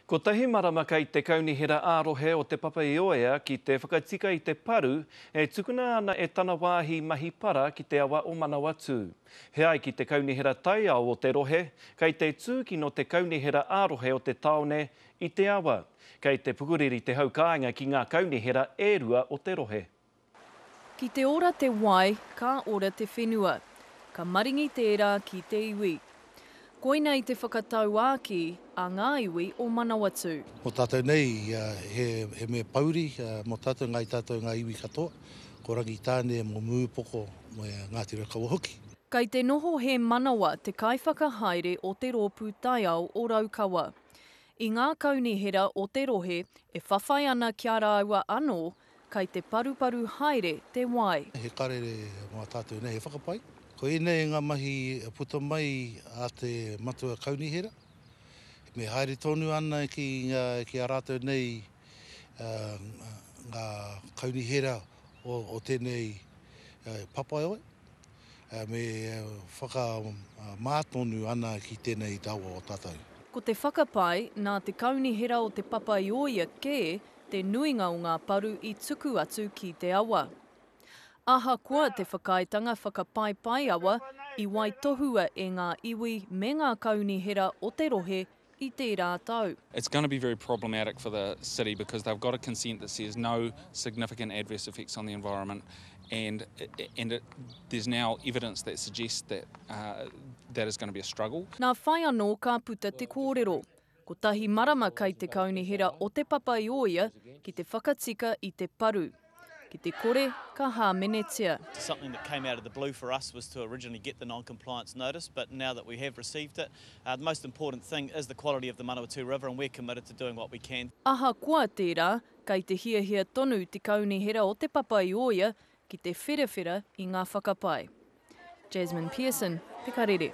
Kotahi marama kei te Kaunihera ā-Rohe o Te Papa-i-Oea ki te whakatika i te paru e tukuna ana e tana wāhi mahi para ki te awa o Manawatū. He ai ki te Kaunihera Taiao o te rohe, kei te tūkino te Kaunihera ā-Rohe o te tāone i te awa. Kei te pukuriri te hau kāinga ki ngā kaunihera e rua o te rohe. Ki te ora te wai, ka ora te whenua. Ka maringi tērā ki te iwi. Koinei te whakatauākī a ngā iwi o Manawatū. Mō tātou nei, he mea pouri mō tātou, ngāi tātou ngā iwi katoa, ko Rangitāne, mō Mūpoko, mō Ngāti Raukawa hoki. Kei te noho hēmanawa te kaiwhakahaere o te Rōpū Taiao o Raukawa. I ngā kaunihera o te rohe e whawhai ana ki a rāua anō, kai te paruparu haere te wai. He karere mā tātou nei, he whakapai. Ko ēnei ngā mahi puta mai a te matua kaunihera, me haere tonu ana ki ki a rātou nei ngā kaunihera o tēnei papaioe. Me whakamā tonu ana ki tēnei taua o tātou. Ko te whakapae, nā te Kaunihera o Te Papaioea kē te nuinga o ngā paru i tuku atu ki te awa. Ahakoa te whakaaetanga whakapaipai awa i waitohua e ngā iwi me ngā kaunihera o te rohe i tērā tau. It's going to be very problematic for the city because they've got a consent that says no significant adverse effects on the environment and and it, there's now evidence that suggests that uh, that is going to be a struggle. Nā whai anō ka puta te kōrero. Kotahi marama kai te kaunihera o Te Papa-i-ōia ki te whakatika i te paru. Ki te kore, ka hāmenetia. Something that came out of the blue for us was to originally get the non-compliance notice, but now that we have received it, uh, the most important thing is the quality of the Manawatu River and we're committed to doing what we can. Ahakoa tērā, kei te hiahia tonu te Kaunihera o Te Papa-i-ōia ki te wherawhera i ngā whakapae. Jasmine Pearson, Te Karere.